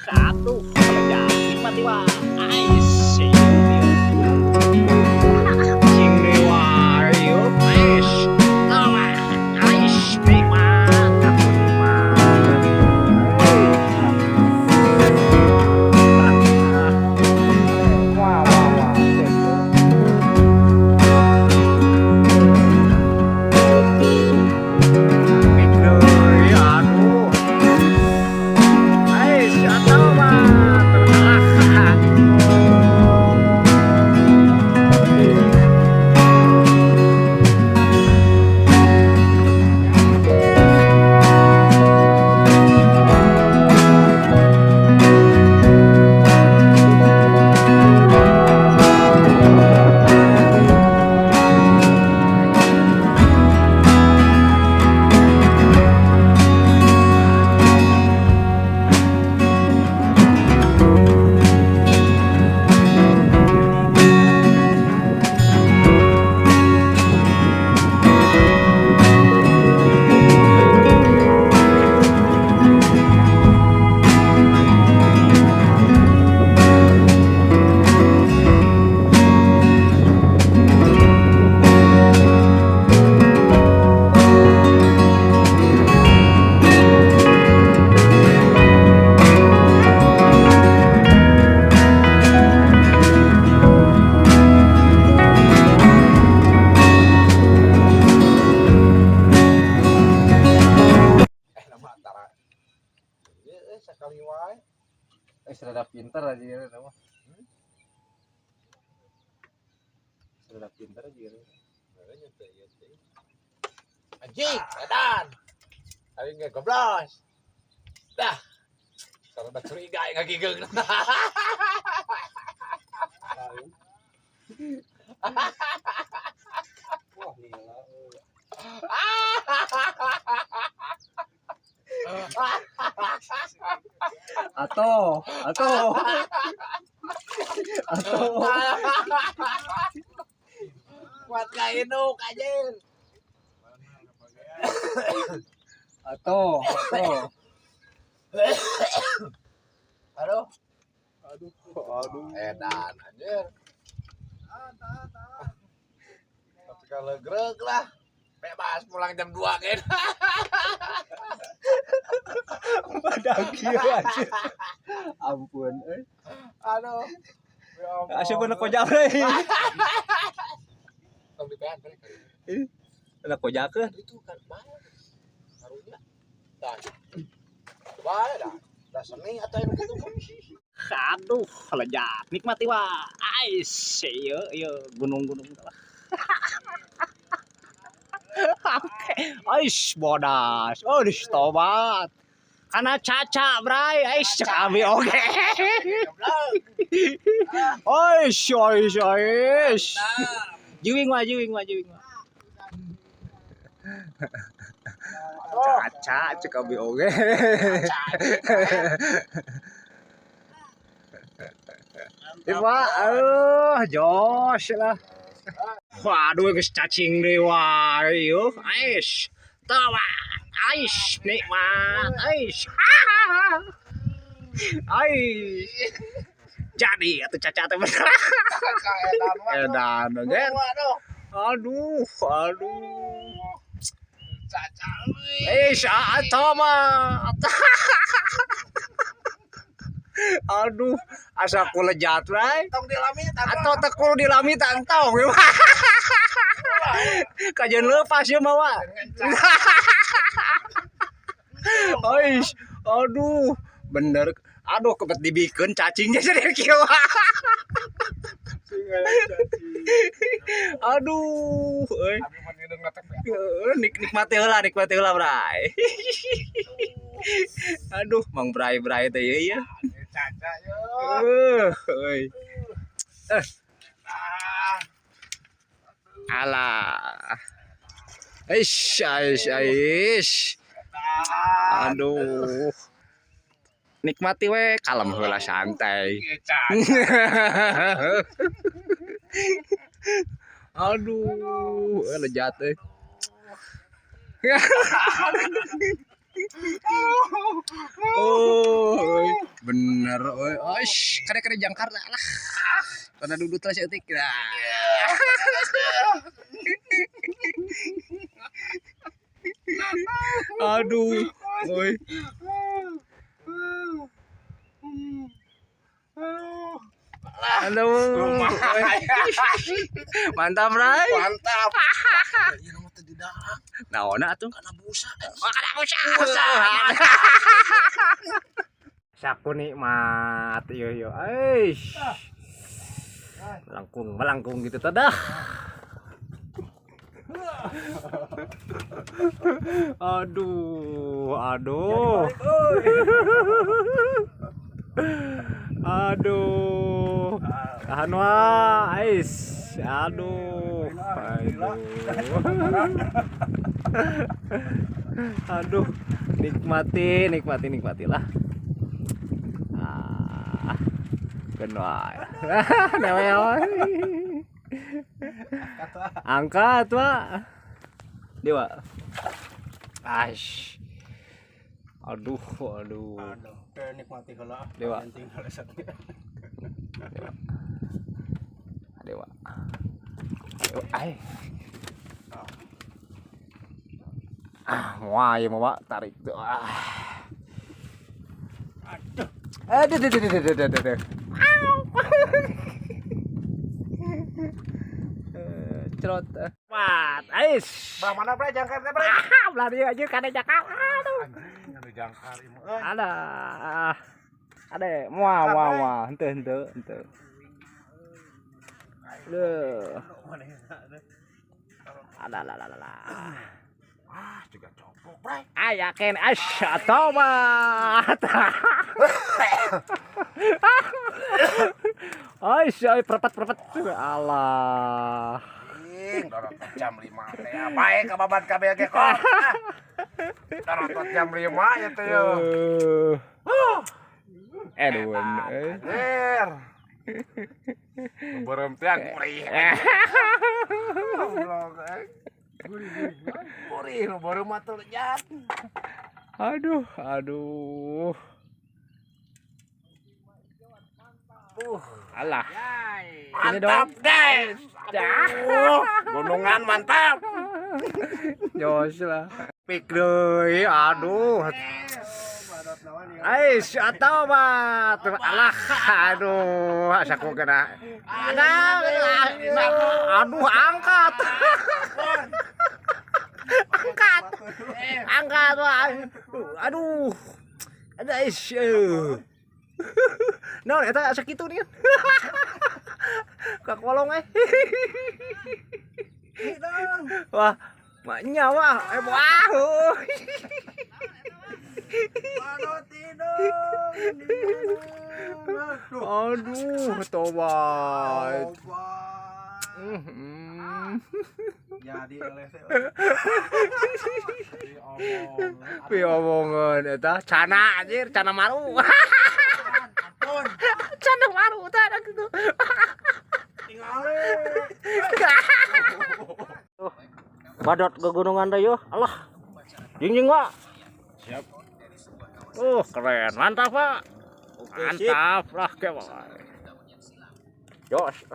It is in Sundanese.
Aduh, lejat nikmati wae. Ais, cing deui wae ieu. Ais. Tobat. Ais nikmat, aku nikmat. Wah, wah, wah. Deui, aduh. Ais, tobat. Eh, nama antara. Iya, sekali wae. Eh, rada pinter aja ya nama. Rada pinter aja ya. Makanya teh ieu teh. Anjing, edan. Aing ge goblos. Dah. Sarada curiga aing ngagigeung. Wah, gila. Atau atau Kuat ka induk anjing. Atau Aduh, aduh, aduh. Edan anjir. Tapi kalau greg lah. Bebas pulang jam 2 kan. Badak kieu aja. Ampun euy. Aduh. Ya ampun. Asup na kojak euy. Tong dipean balik. Na kojakeun. Itu kan bahaya. Karunya. Dah. Bahaya dah. Dah seni atau yang gitu. Aduh, lejat nikmati wae. Ais, ieu ieu gunung-gunung. Oke, ais bodas. Oh, tobat. Karena caca, bray. Ais cek abi oge. Ais, ais, ais. Juwing mah, juwing mah, juwing mah. Caca cek abi oge. Iwa, aduh, jos lah. Waduh, geus cacing deui wae ieu. Ais. Tobat. Ais, nikmat. Ais. Ais. Jadi atuh caca teh bener. Edan oge. Aduh, aduh. Caca. Ais, tomat. Aduh, asa ku lejat bray. Tong dilami Atau tekul dilami tantong. Kajian lepas ya mawa. Ais, aduh, bener. Aduh, kebet dibikeun cacingnya jadi kieu. Aduh, euy. Nikmati heula, nikmati heula, Bray. Aduh, Mang Bray Bray teh ieu ya. Caca yo. Euy. Alah. Aish, aish, aish. Aduh. Nikmati we, kalem heula santai. Aduh, lejat euy. Oh, bener. Bener euy. Oish, kade-kade jangkar lah. Tanda dudut lah saeutik. Aduh, oi. Aduh. Mantap, Ray. Mantap. Ieu mah teu didaak. Naonna atuh? Kana busa. Oh, kana busa. Saku nikmat ieu ieu. Eish. Melangkung, melangkung gitu tadah. Aduh, aduh. Aduh. Tahan wah, ais. Aduh. Aduh. Aduh, nikmati, nikmati, nikmatilah. Ah. Kenal. Newel. Angkat, Pak. Dewa. Aish. Aduh, aduh. Aduh, nikmati heula. Dewa. Dewa. Dewa. Dewa. Ai. Ah, wah, ya mau tarik tuh. Ah. Aduh. Aduh, aduh, aduh, aduh, aduh, aduh. Cerot. Wat, ais. Bah mana bre jangkar teh bre? Ah, belah dia aja kana jangkar. Aduh. Anjing anu jangkar ieu mah euy. Ada. Ada, muah muah muah, henteu henteu henteu. Leuh. Ada lah lah lah. Ah, juga copok bre. Aya ken asy tobat. Aish, ay perepet perepet. Allah. Anjing, dorot jam 5 teh. Bae ka babat kabeh ge kok. Dorot jam 5 ya teh yo. Edwin. Anjir. Beureum teh gurih. Goblok euy. Gurih nu beureum mah teu lejat. Aduh, aduh. Alah. Sini dong. Mantap, guys. Aduh, gunungan mantap. Jos lah. Pik deui, aduh. Ais, atau mah alah, aduh, asa ku kena. Aduh, angkat. Angkat. Angkat, wah. Aduh. Ada ais. Naon eta asa kitu nih. Ka kolong eh. Wah, maknya wah, wah. Aduh, tobat. Jadi eleh teh. Pi omongan eta cana anjir, cana maru. Cana maru tah gitu. Tingali. Badot ke gunungan teh yeuh. Allah. Jingjing, Pak. Siap. Keren. Mantap, Pak. Oke, sip. Mantap lah ke, Pak. Jos.